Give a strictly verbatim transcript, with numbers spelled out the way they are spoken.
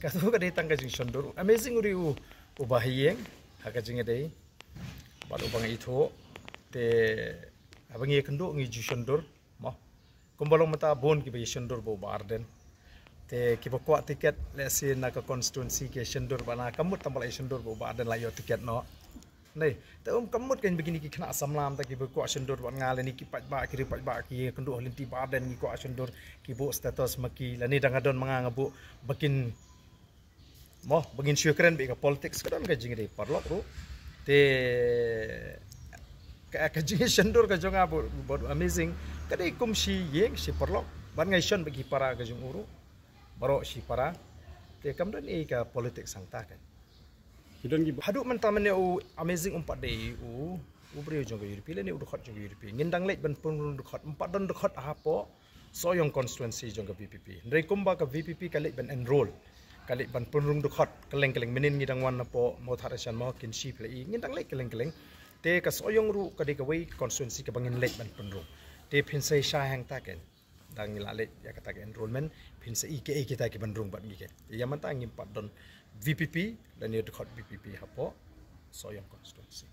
Katu ka dei tang ka jingshondur. Amazing u dei u, u ba ha ïing ha ka jingïadei bad u ba nga ithuh. Te haba ngi ïakynduh ngi ju shondur mo. Kumba long mynta bun kiba ïashondur bad u Bah Ardent. Te kiba kwah tiket lehse na ka constituency ki ïashondur bad nga kam mut tang ba la ïashondur bad u Bah Ardent la ïoh tiket noh. Nei, te um kam mut kein ba kine ki khynnah samla mynta kiba kwah shondur bad nga lane ki paidbah, ki riew paidbah ki ïakynduh ha lynti Bah Ardent, ngi kwah shondur, ki buh status ma ki lane dang nga don ma nga nga buh ba kin mo, ba ngin shu kren bad ka politics, ka don ka jingïadei paralok ruh. Te ka, ka jingïashondur ka jong nga bad, bad u Amazing ka dei kum shi ïing shi paralok. Bad nga ïashon bad ki para ka jong u ruh, baroh shi para. Te kam don ei ka politics hangta kein. Ki don ki ba- Haduh mynta mynne u Amazing um pat dei u, u briew jong ka U D P lane u dkhot jong ka U D P. Ngin dang leit ban pynrung dkhot, um pat don dkhot hapoh Sohiong constituency jong ka V P P. Hynrei kumba ka V P P ka leit ban enroll, ka leit ban pynrung dkhot kylleng kylleng. Mynnin ngi dang wan napoh Mawthadraishan mo, Kynshi, Phailai, ngin dang leit kylleng kylleng. Te ka Sohiong ruh ka dei kawei constituency kaba ngin leit ban pynrung. Te phin sa ïashai hangta kein. Dang ngi la leit ïa kata ka enrollment, phin sa i kaei kita ki ban rung bad ngi kein. Ïa mynta ngim pat don V P P lane dkhot V P P hapoh Sohiong constituency.